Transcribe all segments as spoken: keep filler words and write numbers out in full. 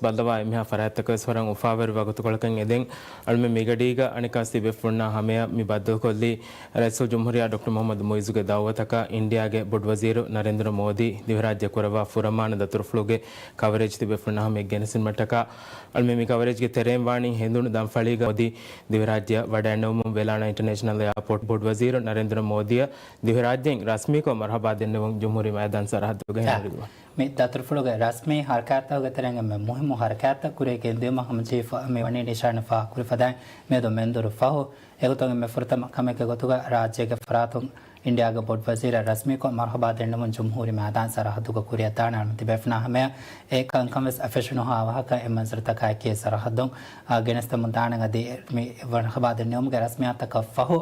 ބައްލަވާ އެންމެހާ ފަރާތްތަކަށް ވެސް ވަރަށް އުފާވެރި ވަގުތުކޮޅަކަށް އެދެން. އަޅުމެން މިގަޑީގަ އަނެއްކާސް ތިބޭފުޅުންނާ ހަމަޔަށް މި ބައްދަލުކޮށްލީ ރައީސުލްޖުމްހޫރިއްޔާ ޑޮކްޓަރ މުޙައްމަދު މުޢިއްޒުގެ ދަޢުވަތަކަށް އިންޑިއާގެ ބޮޑުވަޒީރު ނަރެންދުރަ މޯދީ ދިވެހިރާއްޖެ ކުރައްވާ ފުރަމާނަ ދަތުރުފުޅުގެ ކަވަރޭޖް ތިބޭފުޅުންނާ ހަމަޔަށް ގެނެސްދިނުމަށްޓަކާ، އަޅުމެން މި ކަވަރޭޖްގެ ތެރެއިން ވާނީ ހެނދުނު ދަންފަޅީގަ މޯދީ ދިވެހިރާއްޖެއަށް ވަޑައިންނެވުމުން ވެލާނާ އިންޓަރނޭޝަނަލް އެއާޕޯޓް ބޮޑުވަޒީރު ނަރެންދުރަ މޯދީއަށް ދިވެހިރާއްޖެއިން ރަސްމީކޮށް މަރުޙަބާ ދެންނެވުން ޖުމްހޫރީ މައިދާން ސަރަހައްދުގަ ހެން ރިދުވާން. މި ދަތުރުފުޅުގެ ރަސްމީ ހަރަކާތްތަކުގެ ތެރެއިން އެންމެ މުހިއްމު ހަރަކާތްތައް ކުރިއަށް ގެންދިއުމަށް ހަމަޖެހިފަ މި ވަނީ ނިޝާން ފާހަގަކުރި ފަދައިން މިއަދު މެންދުރު ފަހު. އެގޮތުން އެންމެ ފުރަތަމަ ކަމެއްގެ ގޮތުގަ ރާއްޖޭގެ ފަރާތުން އިންޑިއާގެ ބޮޑުވަޒީރަށް ރަސްމީކޮށް މަރުޙަބާ ދެންނެވުން ޖުމްހޫރީ މައިދާން ސަރަހައްދުގަ ކުރިއަށްދާނެ. އަޅުމެން ތިބޭފުނާ ހަމަޔަށް އެ ކަންކަން ވެސް އަށް ފެށުނުހާ ވާހަކަ އެ މަންޒަރުތަކާއެކީ ސަރަހައްދުން، އާ، ގެނެސްދެމުން ދާނެ. އަދި މި މަރުޙަބާ ދެންނެވުމުގެ ރަސްމިއްޔާތަކަށް ފަހު،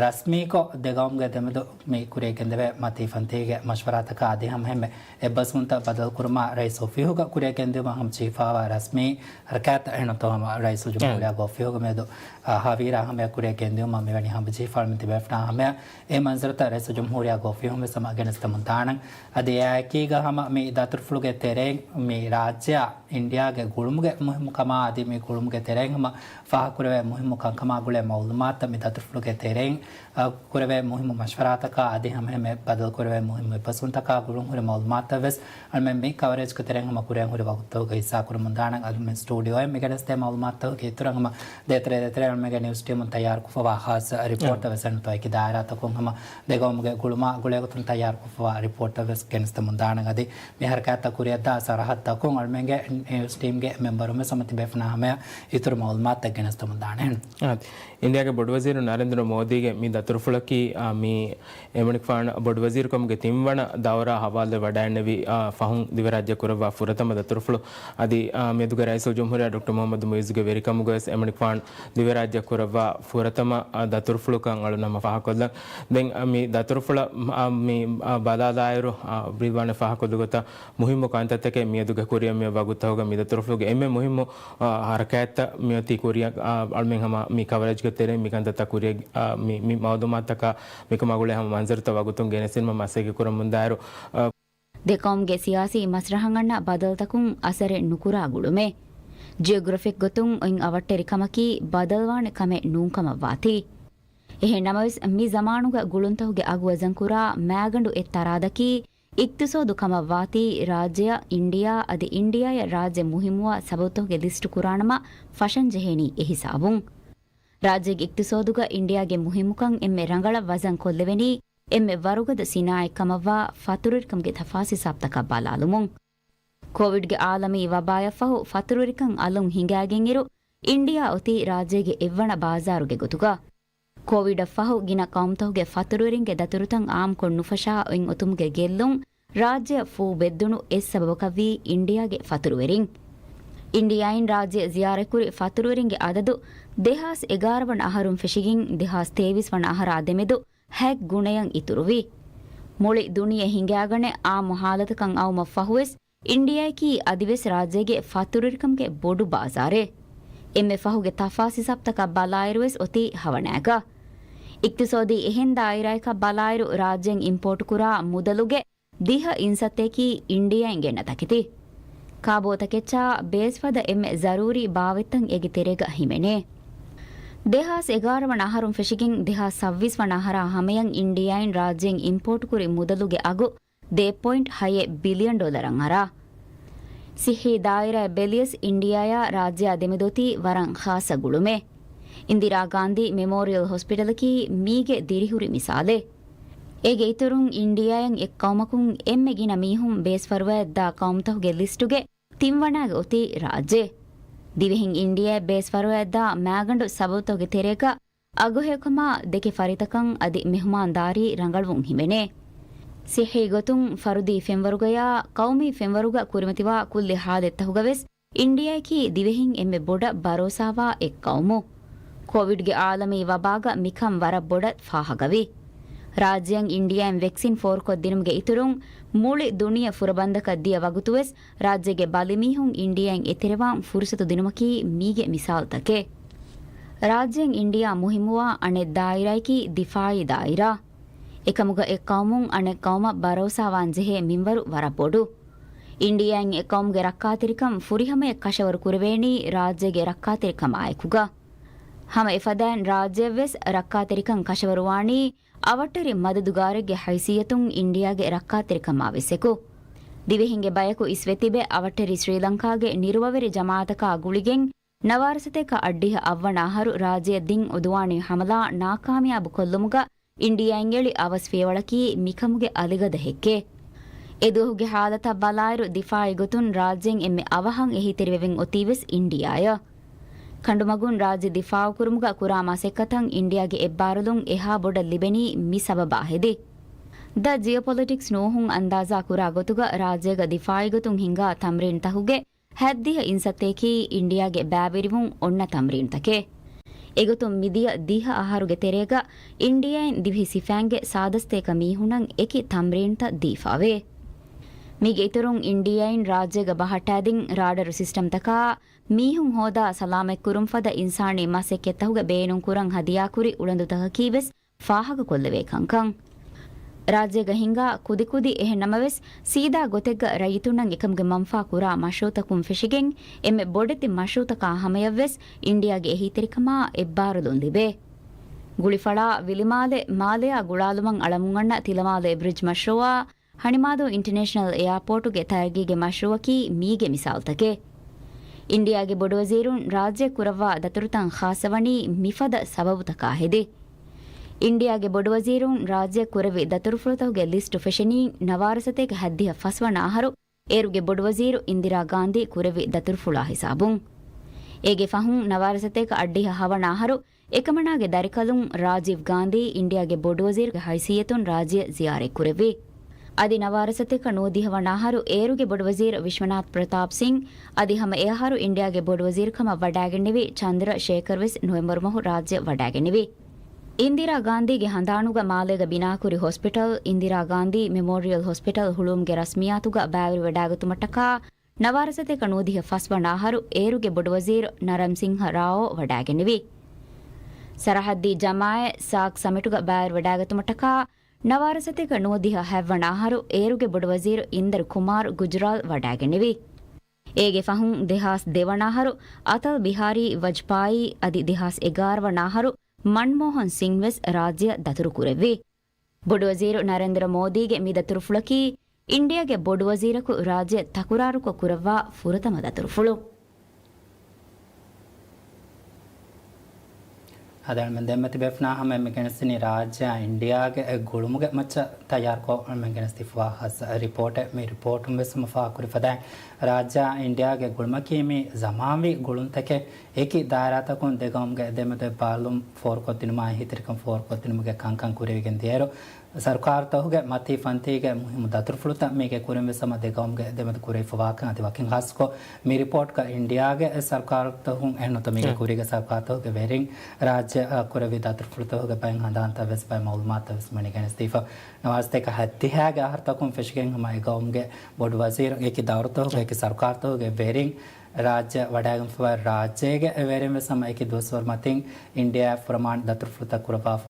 ރަސްމީކޮށް ދެގައުމުގެ ދެމެދު މި ކުރިއަށް ގެންދެވޭ މަތީ ފަންތީގެ މަޝްވަރާތަކާ އަދި ހަމައެހެންމެ އެއްބަސްވުންތައް ބަދަލުކުރުމާ ރައީސް އޮފީހުގަ ކުރިއަށް ގެންދިއުމަށް ހަމަޖެހިފައިވާ ރަސްމީ ހަރަކާތްތައް އެހެންނަމަވެސް ރައީސުލްޖުމްހޫރިއްޔާގެ އޮފީހުގެ މިއަދު، އާ، ހަވީރާ ހަމަޔަށް ކުރިއަށް ގެންދިއުމަށް މިވަނީ ހަމަޖެހިފައިވާ ތިބޭފުނާ ހަމަޔަށް އެ މަންޒަރުތައް ރައީސުލްޖުމްހޫރިއްޔާގެ އޮފީހުން ވެސް ހަމަ ގެނެސްދެމުން ދާނަން. އަދި އެއާއެކީގަ ހަމަ މި ދަތުރުފުޅުގެ ތެރެއިން މި ރާއްޖެއާ އިންޑިއާގެ ގުޅުމުގެ މުހިއްމުކަމާ އަދި މި ގުޅުމުގެ ތެރެއިން ހަމަ ފާހަގަކުރެވޭ މުހިއްމު ކަންކަމާ ގުޅޭ މައުލޫމާތުތައް މި ދަތުރުފުޅުގެ ތެރެއިން، އަ، ކުރެވޭ މުހިއްމު މަޝްވަރާތަކާ އަދި ހަމައެހެންމެ ބަދަލުކުރެވޭ މުހިއްމު އެއްބަސްވުންތަކާ ގުޅުންހުރި މައުލޫމާތުތައް ވެސް އަޅުމެން މި ކަވަރޭޖްގެ ތެރެއިން ހަމަ ކުރިއަށް ހުރި ވަގުތުގަ ހިއްސާކުރަމުން ދާނަން. އަޅުމެން ސްޓޫޑިއޯއިން މިގެނެސްދޭ މައުލޫމާތުތަކުގެ އިތުރަށް ހަމަ ދޭތެރޭ ދޭތެރޭ އަޅުމެންގެ ނިއުސް ޓީމުން ތައްޔާރުކޮށްފަވާ ހާއްސަ ރިޕޯޓްތައް ވެސް އެންމެ ތަކެތި ދާއިރާތަކުން ހަމަ ދެގައުމުގެ ގުޅުމާ ގުޅޭގޮތުން ތައްޔާރުކޮށްފަވާ ރިޕޯޓްތައް ވެސް ގެނެސްދެމުން ދާނަން. އަދި މި ހަރަކާތްތައް ކުރިއަށްދާ ސަރަހައްދަކުން އަޅުމެންގެ ނިއުސް ޓީމްގެ މެމްބަރުން ވެސް ހަމަ ތިބޭފުނާ ހަމަޔަށް އިތުރު މައުލޫމާތުތައް ގެނެސްދެމުން ދާނެ. އާދެ. އިންޑިއާގެ ބޮޑުވަޒީރު ނަރެންދުރަ މޯދީގެ މި ދަތުރުފުޅަކީ، އާ، މި އެމަނިކުފާނު ބޮޑުވަޒީރުކަމުގެ ތިންވަނަ ދައުރާ ހަވާލުވެ ވަޑައިންނެވި، އާ، ފަހުން ދިވެހިރާއްޖެ ކުރައްވާ ފުރަތަމަ ދަތުރުފުޅު. އަދި، އާ، މިއަދުގެ ރައީސުލްޖުމްހޫރިއްޔާ ޑޮކްޓަރ މުޙައްމަދު މުޢިއްޒުގެ ވެރިކަމުގަވެސް އެމަނިކުފާނު ދިވެހިރާއްޖެ ކުރައްވާ ފުރަތަމަ، އާ، ދަތުރުފުޅުކަން އަޅުން ހަމަ ފާހަގަކޮށްލަން. ދެން، އާ، މި ދަތުރުފުޅަށް، އާ، މި، އާ، ބަލާލާއިރު، އާ، ރިދްވާން ފާހަގަކޮށްލި ގޮތަށް މުހިއްމު ކަންތައްތަކެއް މިއަދުގެ ކުރިއަށް މި ވަގުތުގަ މި ދަތުރުފުޅުގެ އެންމެ މުހިއްމު، އާ، ހަރަކާތްތައް މިއޮތީ ކުރިއަށް، އާ، އަޅުމެން ހަމަ މި ކަވަރޭޖްގެ ތެރެއިން މި ކަންތައްތައް ކުރިއަށް، އާ، މި، މި މައުލޫމާތަކާ މިކަމާ ގުޅޭ ހަމަ މަންޒަރުތައް ވަގުތުން ގެނެސްދިނުމަށް މަސައްކަތް ކުރަމުންދާއިރު، އާ، ދެ ޤައުމުގެ ސިޔާސީ މަސްރަހަށް އަންނަ ބަދަލުތަކުން އަސަރެއް ނުކުރާ ގުޅުމެއް. ޖިއޮގްރަފިކް ގޮތުން އޮތް އަވަށްޓެރިކަމަކީ ބަދަލުވާނެ ކަމެއް ނޫންކަމަށްވާތީ. އެހެން ނަމަވެސް، މި ޒަމާނުގަ ގުޅުންތަކުގެ އަގު ވަޒަންކުރާ މާގަނޑު އެއް ތަރާދަކީ އިޤްތިޞާދު ކަމަށްވާތީ، ރާއްޖެއަށް އިންޑިއާ އަދި އިންޑިއާއަށް ރާއްޖެ މުހިއްމުވާ ސަބަބުތަކުގެ ލިސްޓު ކުރާނަމަ ފަށަންޖެހޭނީ އެހިސާބުން. ރާއްޖޭގެ އިޤްތިޞާދުގަ އިންޑިއާގެ މުހިއްމުކަން އެންމެ ރަނގަޅަށް ވަޒަން ކޮށްލެވެނީ، އެންމެ ވަރުގަދަ ސިނާއަތް ކަމަށްވާ ފަތުރުވެރިކަމުގެ ތަފާސް ހިސާބުތަކަށް ބަލާލުމުން. ކޯވިޑްގެ އާލަމީ ވަބާޔަށްފަހު ފަތުރުވެރިކަން އަލުން ހިނގާގެންއިރު، އިންޑިއާ އޮތީ ރާއްޖޭގެ އެއްވަނަ ބާޒާރުގެ ގޮތުގަ. ކޯވިޑަށްފަހު ގިނަ ޤައުމުތަކުގެ ފަތުރުވެރިންގެ ދަތުރުތައް އާއްމުކޮށް ނުފަށާ އޮތް އޮތުމުގެ ގެއްލުން ރާއްޖެއަށް ފޫ ބެއްދުނު އެއް ސަބަބަކަށްވީ އިންޑިއާގެ ފަތުރުވެރިން. އިންޑިއާއިން ރާއްޖެ ޒިޔާރަތްކުރި ފަތުރުވެރިންގެ އަދަދު ދެހާސް އެގާރަ ވަނަ އަހަރުން ފެށިގެން ދެހާސް ތޭވީސް ވަނަ އަހަރާ ދެމެދު ހަތް ގުނަޔަށް އިތުރުވި. މުޅި ދުނިޔެ ހިނގާގަނެ އާއްމު ހާލަތަކަށް އައުމަށް ފަހުވެސް، އިންޑިއާއަކީ އަދިވެސް ރާއްޖޭގެ ފަތުރުވެރިކަމުގެ ބޮޑު ބާޒާރެއް. އެންމެ ފަހުގެ ތަފާސް ހިސާބުތަކަށް ބަލާއިރުވެސް އޮތީ ހަވަނައިގަ. އިޤްތިޞާދީ އެހެން ދާއިރާއަކަށް ބަލާއިރު، ރާއްޖޭން އިމްޕޯޓުކުރާ މުދަލުގެ ދިހަ އިންސައްތައަކީ އިންޑިއާއިން ގެންނަ ތަކެތި. ކާބޯތަކެއްޗާ ބޭސްފަދަ އެންމެ ޒަރޫރީ ބާވަތްތައް އޭގެ ތެރޭގަ ހިމެނޭ. ދެހާސް އެގާރަ ވަނަ އަހަރުން ފެށިގެން ދެހާސް ސައްބީސް ވަނަ އަހަރާ ހަމަޔަށް އިންޑިއާއިން ރާއްޖޭން އިމްޕޯޓުކުރި މުދަލުގެ އަގު ދެ ޕޮއިންޓް ހައެއް ބިލިއަން ޑޮލަރަށް އަރާ. ސިއްހީ ދާއިރާއަށް ބެލިޔަސް އިންޑިއާއާ ރާއްޖެއާ ދެމެދު އޮތީ ވަރަށް ޚާއްޞަ ގުޅުމެއް. އިންދިރާ ގާންދީ މެމޯރިއަލް ހޮސްޕިޓަލަކީ މީގެ ދިރިހުރި މިސާލެއް. އޭގެ އިތުރުން އިންޑިއާއަށް އެއް ޤައުމަކުން އެންމެ ގިނަ މީހުން ބޭސްފަރުވައަށްދާ ޤައުމުތަކުގެ ލިސްޓުގެ ތިންވަނާގަ އޮތީ ރާއްޖެ. ދިވެހިން އިންޑިއާއަށް ބޭސްފަރުވައަށްދާ މާގަނޑު ސަބަބުތަކުގެ ތެރޭގަ އަގުހެޔޮކަމާ ދެކެ ފަރިތަކަށް އަދި މެހުމާންދާރީ ރަނގަޅުވުން ހިމެނޭ. ޞިއްޙީ ގޮތުން ފަރުދީ ފެންވަރުގަޔާ ޤައުމީ ފެންވަރުގަ ކުރިމަތިވާ ކުއްލި ހާލަތްތަކުގަވެސް އިންޑިއާއަކީ ދިވެހިން އެންމެ ބޮޑަށް ބަރޯސާވާ އެއް ޤައުމު. ކޯވިޑްގެ އާލަމީ ވަބާގަ މިކަން ވަރަށް ބޮޑަށް ފާހަގަވި. ރާއްޖެއަށް އިންޑިއާއިން ވެކްސިން ފޯރުކޮށްދިނުމުގެ އިތުރުން މުޅި ދުނިޔެ ފުރަބަންދަކަށް ދިޔަ ވަގުތުވެސް ރާއްޖޭގެ ބަލިމީހުން އިންޑިއާއިން އެތެރެވާން ފުރުސަތު ދިނުމަކީ މީގެ މިސާލުތަކެއް. ރާއްޖޭން އިންޑިއާ މުހިއްމުވާ އަނެއް ދާއިރާއަކީ ދިފާޢީ ދާއިރާ. އެކަމުގަ އެއް ޤައުމުން އަނެއް ޤައުމަށް ބަރޯސާވާން ޖެހޭ މިންވަރު ވަރަށް ބޮޑު. އިންޑިއާއިން އެ ޤައުމުގެ ރައްކާތެރިކަން ފުރިހަމަޔަށް ކަށަވަރު ކުރެވޭނީ ރާއްޖޭގެ ރައްކާތެރިކަމާއެކުގަ. ހަމަ އެފަދައިން ރާއްޖެއަށްވެސް ރައްކާތެރިކަން ކަށަވަރުވާނީ އަވަށްޓެރި މަދަދުގާރެއްގެ ހައިސިއްޔަތުން އިންޑިއާގެ ރައްކާތެރިކަމާވެސް އެކު. ދިވެހިންގެ ބަޔަކު އިސްވެ ތިބެ އަވަށްޓެރި ސްރީލަންކާގެ ނިރުވަވެރި ޖަމާއަތަކާ ގުޅިގެން ނަވާރަސަތޭކަ އައްޑިހަ އަށްވަނަ އަހަރު ރާއްޖެއަށް ދިން އުދުވާނީ ހަމަލާ ނާކާމިޔާބު ކޮށްލުމުގަ އިންޑިއާއިން އެޅި އަވަސް ފިޔަވަޅަކީ މިކަމުގެ އަލިގަދަ ހެއްކެއް. އެދުވަހުގެ ހާލަތަށް ބަލާއިރު ދިފާއީ ގޮތުން ރާއްޖޭން އެންމެ އަވަހަށް އެހީތެރިވެވެން އޮތީވެސް އިންޑިއާއަށް. ކަނޑުމަގުން ރާއްޖެ ދިފާއުކުރުމުގަ ކުރާ މަސައްކަތަށް އިންޑިއާގެ އެއްބާރުލުން އެހާ ބޮޑަށް ލިބެނީ މި ސަބަބާ ހެދި. ދަ ޖިއޯޕޮލިޓިކްސް ނޫހުން އަންދާޒާ ކުރާ ގޮތުގަ ރާއްޖޭގަ ދިފާއީ ގޮތުން ހިނގާ ތަމްރީންތަކުގެ ހައްދިހަ އިންސައްތައަކީ އިންޑިއާގެ ބައިވެރިވުން އޮންނަ ތަމްރީންތަކެއް. އެގޮތުން މިދިޔަ ދިހަ އަހަރުގެ ތެރޭގަ އިންޑިއާއިން ދިވެހި ސިފައިންގެ ސާދަ ސަތޭކަ މީހުނަށް އެކި ތަމްރީންތައް ދީފާވޭ. މީގެ އިތުރުން އިންޑިއާއިން ރާއްޖޭގަ ބަހައްޓާދިން ރާޑަރު ސިސްޓަމްތަކާ، މީހުން ހޯދާ ސަލާމަތްކުރުން ފަދަ އިންސާނީ މަސައްކަތްތަކުގެ ބޭނުންކުރަން ހަދިޔާކުރި އުޅަނދުތަކަކީވެސް ފާހަގަކޮށްލެވޭ ކަންކަން. ރާއްޖޭގަ ހިނގާ ކުދިކުދި އެހެން ނަމަވެސް، ސީދާ ގޮތެއްގަ ރައްޔިތުންނަށް އެކަމުގެ މަންފާ ކުރާ މަޝްރޫއުތަކުން ފެށިގެން، އެންމެ ބޮޑެތި މަޝްރޫއުތަކާ ހަމަޔަށްވެސް އިންޑިއާގެ އެހީތެރިކަމާ އެއްބާރުލުން ލިބޭ. ގުޅިފަޅާ، ވިލިމާލެ، މާލެއާ ގުޅާލުމަށް އަޅަމުންއަންނަ ތިލަމާލެ ބްރިޖް މަޝްރޫއާ، ހަނިމާދޫ އިންޓަރނޭޝަނަލް އެއާޕޯޓުގެ ތަރައްގީގެ މަޝްރޫއަކީ މީގެ މިސާލުތަކެއް. އިންޑިއާގެ ބޮޑުވަޒީރުން ރާއްޖެ ކުރައްވާ ދަތުރުތައް ޚާއްސަވަނީ މިފަދަ ސަބަބުތަކާ ހެދި. އިންޑިއާގެ ބޮޑުވަޒީރުން ރާއްޖެ ކުރެއްވި ދަތުރުފުޅުތަކުގެ ލިސްޓު ފެށެނީ ނަވާރަސަތޭކަ ހައްދިހަ ފަސްވަނަ އަހަރު އޭރުގެ ބޮޑުވަޒީރު އިންދިރާ ގާންދީ ކުރެއްވި ދަތުރުފުޅާ ހިސާބުން. އޭގެ ފަހުން ނަވާރަސަތޭކަ އައްޑިހަ ހަވަނަ އަހަރު އެކަމަނާގެ ދަރިކަލުން ރާޖީވް ގާންދީ އިންޑިއާގެ ބޮޑުވަޒީރުގެ ހައިސިއްޔަތުން ރާއްޖެ ޒިޔާރަތް ކުރެއްވި. އަދި ނަވާރަސަތޭކަ ނުވަދިހަ ވަނަ އަހަރު އޭރުގެ ބޮޑުވަޒީރު ވިޝްވަނާތް ޕްރަތާޕް ސިން އަދި ހަމަ އެއަހަރު އިންޑިއާގެ ބޮޑުވަޒީރުކަމަށް ވަޑައިގެންނެވި ޗަންދްރަ ޝޭކަރް ވެސް ނޮވެމްބަރު މަހު ރާއްޖެ ވަޑައިގެންނެވި. އިންދިރާ ގާންދީގެ ހަނދާނުގަ މާލޭގަ ބިނާކުރި ހޮސްޕިޓަލް، އިންދިރާ ގާންދީ މެމޯރިއަލް ހޮސްޕިޓަލް ހުޅުވުމުގެ ރަސްމިއްޔާތުގަ ބައިވެރިވެވަޑައިގަތުމަށްޓަކާ، ނަވާރަސަތޭކަ ނުވަދިހަ ފަސްވަނަ އަހަރު އޭރުގެ ބޮޑުވަޒީރު ނަރަމް ސިންހަ ރާއޯ ވަޑައިގެންނެވި. ސަރަހައްދީ ޖަމާއަތް ސާކް ސަމިޓުގަ ބައިވެރިވެވަޑައިގަތުމަށްޓަކާ، ނަވާރަސަތޭކަ ނުވަދިހަ ހަތްވަނަ އަހަރު އޭރުގެ ބޮޑުވަޒީރު އިންދަރު ކުމާރު ގުޖުރާލް ވަޑައިގެންނެވި. އޭގެ ފަހުން ދެހާސް ދެވަނަ އަހަރު އަޓަލް ބިހާރީ ވަޖްޕާއީ އަދި ދެހާސް އެގާރަ ވަނަ އަހަރު މަންމޯހަން ސިން ވެސް ރާއްޖެއަށް ދަތުރު ކުރެއްވި. ބޮޑުވަޒީރު ނަރެންދްރަ މޯދީގެ މި ދަތުރުފުޅަކީ އިންޑިއާގެ ބޮޑުވަޒީރަކު ރާއްޖެ ތަކުރާރުކޮށް ކުރައްވާ ފުރަތަމަ ދަތުރުފުޅު. އަދި އަޅަމެން ދެންމެ ތިބޭފުނާ ހަމަ އެންމެ ގެނެސްދިނީ ރާއްޖެއާ އިންޑިއާގެ ގުޅުމުގެ މައްޗަށް ތައްޔާރުކޮށް އަޅަމެން ގެނެސްދީފަވާ ހާއްސަ ރިޕޯޓެއް. މި ރިޕޯޓުން ވެސް ހަމަ ފާހަގަކުރި ފަދައިން، ރާއްޖެއާ އިންޑިއާގެ ގުޅުމަކީ މި ޒަމާންވީ ގުޅުންތަކެއް. އެކި ދާއިރާތަކުން ދެގައުމުގެ އެދެމެދު އެއްބާރުލުން ފޯރުކޮށްދިނުމާ އެހީތެރިކަން ފޯރުކޮށްދިނުމުގެ ކަންކަން ކުރެވިގެން ދިޔައިރު، ސަރުކާރުތަކުގެ މަތީ ފަންތީގެ މުހިއްމު ދަތުރުފުޅުތައް މީގެ ކުރިން ވެސް ހަމަ ދެގައުމުގެ އެދެމެދު ކުރެވިފަވާކަން އަދި ވަކިން ހާއްސަކޮށް، މި ރިޕޯޓްގަ އިންޑިއާގެ ސަރުކާރުތަކުން އެހެންނުތަ މީގެ ކުރީގެ ސަރުކާރުތަކުގެ ވެރިން ރާއްޖެ ކުރެއްވި ދަތުރުފުޅުތަކުގެ ބައެއް ހަނދާންތައް ވެސް ބައެއް މައުލޫމާތުތައް ވެސް މިވަނީ ގެނެސްދީފަ. ނަވާރަސަތޭކަ ހައްދިހައިގެ އަހަރުތަކުން ފެށިގެން ހަމަ އެ ގައުމުގެ ބޮޑު ވަޒީރު އެކި ދައުރުތަކުގެ އެކި ސަރުކާރުތަކުގެ ވެރިން ރާއްޖެ ވަޑައިގެންފަވާ ރާއްޖޭގެ ވެރިން ވެސް ހަމަ އެކި ދުވަސްވަރު މަތިން އިންޑިއާ ފުރަމާން ދަތުރުފުޅުތައް ކުރައްވާފަ.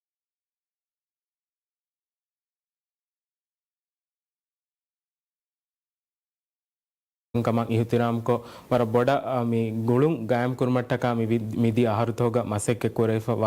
ކަމަށް އިހުތިރާމްކޮށް، ވަރަށް ބޮޑަށް، އާ، މި ގުޅުން ގާއިމްކުރުމަށްޓަކާ މި ވި-، މިދިޔަ އަހަރުތަކުގަ މަސައްކަތް ކުރެވިފަ